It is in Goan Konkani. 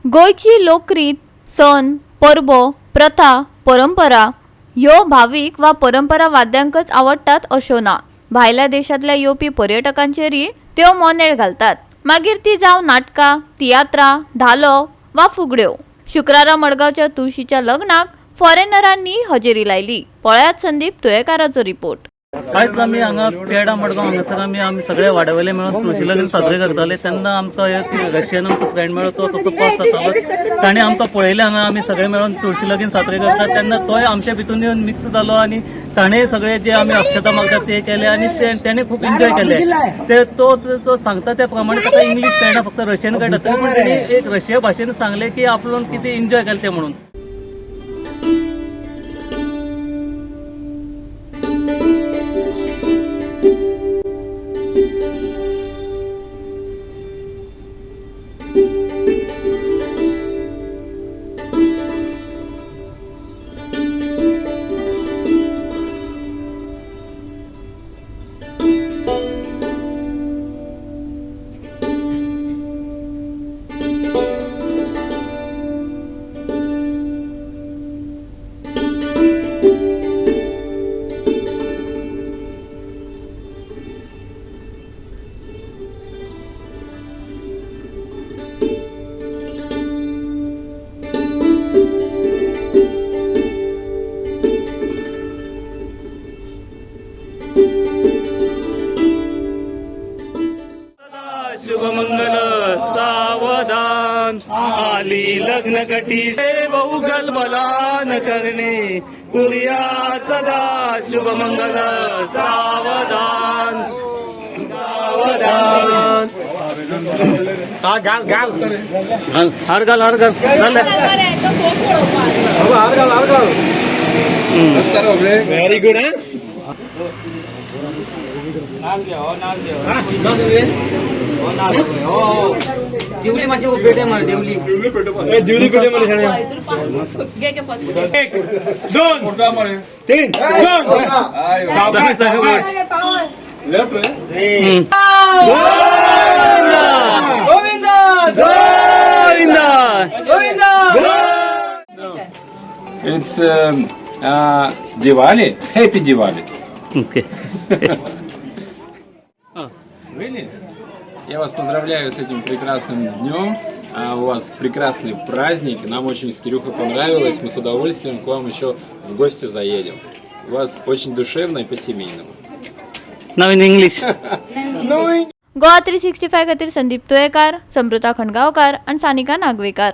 गोंयची लोकरीत, सण, परबो, प्रथा, परंपरा ह्यो भावीक वा परंपरावाद्यांकच आवडटात अश्यो ना. भायल्या देशांतल्या येवपी पर्यटकांचेरय त्यो मोनेळ घालतात, मागीर ती जावं नाटकां, तियात्रां, धालो वा फुगड्यो. शुक्रारा मडगांवच्या तुळशीच्या लग्नाक फॉरेनरांनी हजेरी लायली. पळयात संदीप तुयेकाराचो रिपोर्ट. आयज आमी हांगा पेडा मडगांव हांगासर आमी आमी सगळे वाड्यावयले मेळून तुळशी लग्न साजरे करताले. तेन्ना आमकां एक रशियन आमचो फ्रेंड मेळ्ळो. तो तसो पास जातालो. ताणें आमकां पळयलें हांगा आमी सगळे मेळून तुळशी लगीन साजरे करतात. तेन्ना तोय आमच्या भितून येवन मिक्स जालो आनी ताणें सगळे जे आमी अक्षता मागतात ते केले आनी तेणें खूब एन्जॉय केले. ते तो तो सांगता त्या प्रमाणे ताका इंग्लीश कळना, फक्त रशियन कळटा. तरी पूण तेणी एक रशिया भाशेन सांगलें की आपण कितें एन्जॉय केलें तें म्हणून. शुभमंगल सावधान, आली लग्न कटी, बहुगल बलान करणे कुरिया सदा शुभमंगल सावधान सावधान. घाल घाल. हार घाल, हार घाल, झालं. हार घाल, हार घाल. Very good. Deoli माझी पेटे मार देवली. दिवली पेटे मध्ये. एक, दोन, तीन, दोन. सगळे सगळे. Govinda. Govinda. Govinda. It's Diwali, Happy Diwali. Okay. Really? Я вас поздравляю с этим прекрасным днем. У вас прекрасный праздник. Нам очень с Кирюхой понравилось. Мы с удовольствием к вам еще в гости заедем. У вас очень душевно и по-семейному. Now in English. Goa 365 खातीर संदीप तुयेकार, समृता खंडगांवकार आनी सानिका नागवेकार.